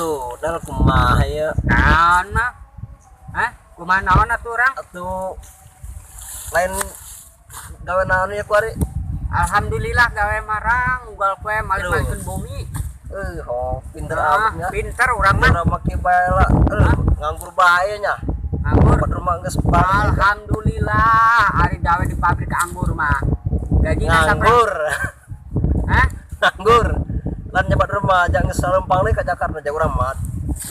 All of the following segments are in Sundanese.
Aduh, dal kumaha ya? Naon mah? Hah? Kumaha naon atuh urang? Atuh lain gawe naon ya kuari? Alhamdulillah gawe marang unggal poe malik-malikeun bumi. Oh, pinter amat nya. Pinter urang mah. Urang mah kieu bae lah. Nganggur bae nya. Nganggur. Tempat rumah geus balik. Alhamdulillah ari gawe di pabrik anggur mah. Gaji Nganggur. Hah? Nganggur. Lan nyebat rumah jangan geus lempang deui ka Jakarta ja urang mah.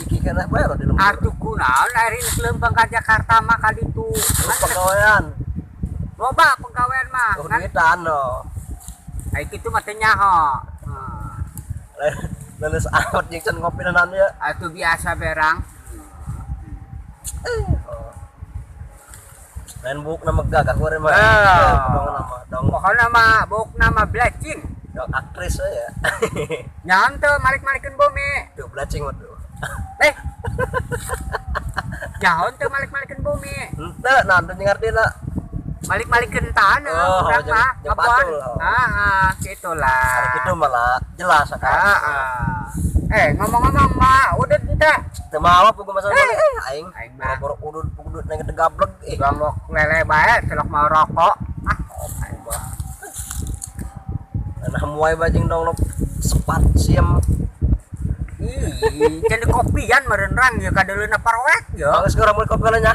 Iki keneh bae lah di lembur. Atuh kunaon ari geus lempang ka Jakarta mah ka ditu. Pegawaian. Loba pegawaian mah. Oh, duitan no. Ai kitu mah teu nyaho. Leles amat jeung can ngopi naon ya. Atuh biasa berang. Lain buk nama gagah kuari mah. Dong nama dong. Pokokna mah bukna mah blecing. Dong aktris we ya. Nyaon teu malik-malikeun bumi. Tuh blecing mah tuh. Nyaon teu malik-malikeun bumi. Henteu nah teu ngartina. Malik-malikeun taneuh Oh, urang mah jeung kebon. patul, oh. Heeh, gitulah. Ari kitu malah jelas akang. Heeh. Ngomong-ngomong mah udut henteu? Teu mawa pugu masalah aing. Aing mah. Boro-boro udut udut nang gede gablek ih. Gomok lele bae celok mau rokok. Ah, aing mah. Nah muai bajing dong lo sepat siem. Ih, can kopian meureun rang ya kadeuleuna parowek ya. Geus urang meuli kopi nya.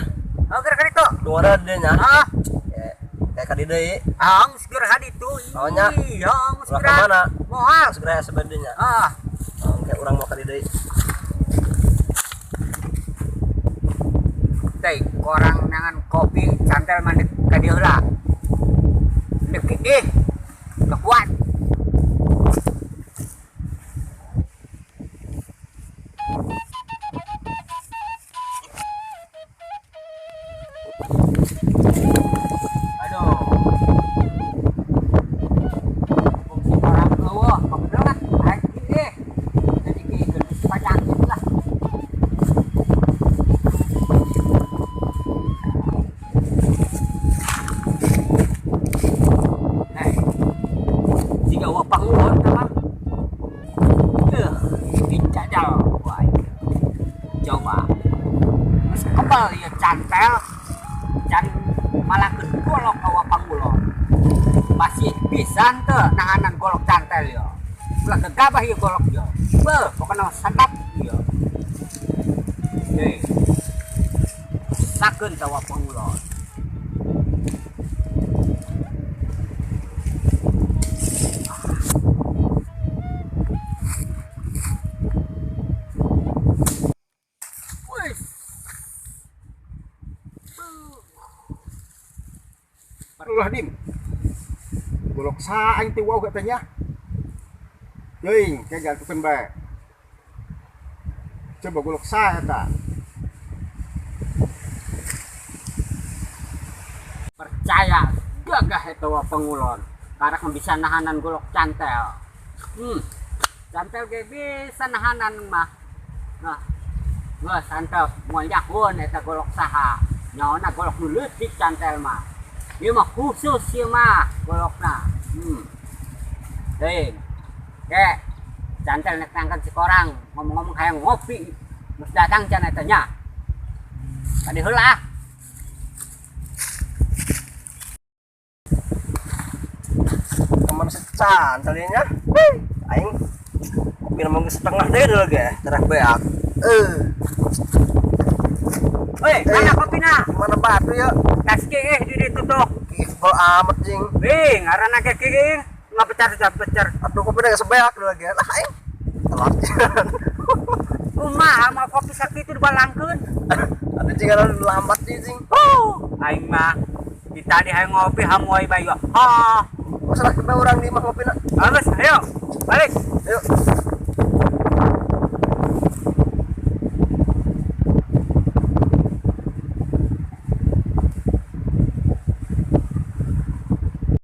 Oh, geura ka ditu. Nu ada deui nya. Ah, Kayak ka dieu. ah, geus geura ka ditu. Oh, nya. Iya, geus Ulah geura. ka mana? Moal. Geus geura sebenarnya nya. Ah, Oh, kayak urang mau ka dieu. Teh, korang nangan kopi cantel mandek ka dieu heula. Ndek ih. Teu kuat. Aduh. Fungsi korang eueuh, bener lah. Aing ih. Jadi kieu panyakit lah. Jika eueuh pangulon teh mah. Dijajal ku aing. Coba. Geus kebal ieu cantel. Can malakeun golok ka pangulon. Masih bisa teu nahanan golok cantel ieu. Ulah gegabah ieu golok ieu. Beuh, pokona santap ieu. Hei. Sakeun tawa pangulon. Ulah dim. Golok sa aing teh wau katanya. Teuing, kayak gantukeun bae. Coba golok sa eta. Percaya gagah eta wa pangulon. Karak bisa nahanan golok cantel. Cantel ge bisa nahanan mah. Nah, geus santep moal nyahoeun eta golok saha. Nyaona golok nu leutik cantel mah. Ieu mah khusus ieu mah golokna. Teuing. Ke cantel nek nangkan si korang ngomong-ngomong hayang ngopi. Geus datang can eta nya. Tadi heula. Teman secan tadinya. Aing kopi nama geus setengah deui deui ge, terah beak. Hei, mana kopina? Mana batu ya? Tas kieu di ditu tuh. Kifol amat jing. Wih, ngaranna ge kieu ngapecar-pecar. Atuh kopina geus beak deui ge. Lah aing. Telat. Kumaha mah kopi sakitu dibalangkeun? Atuh jing anu lambat jing. Aing mah di tadi hayang ngopi hamoy bae. Ha. Masalah kita orang di mah ngopina. Bagus, ayo. Balik. Ayo.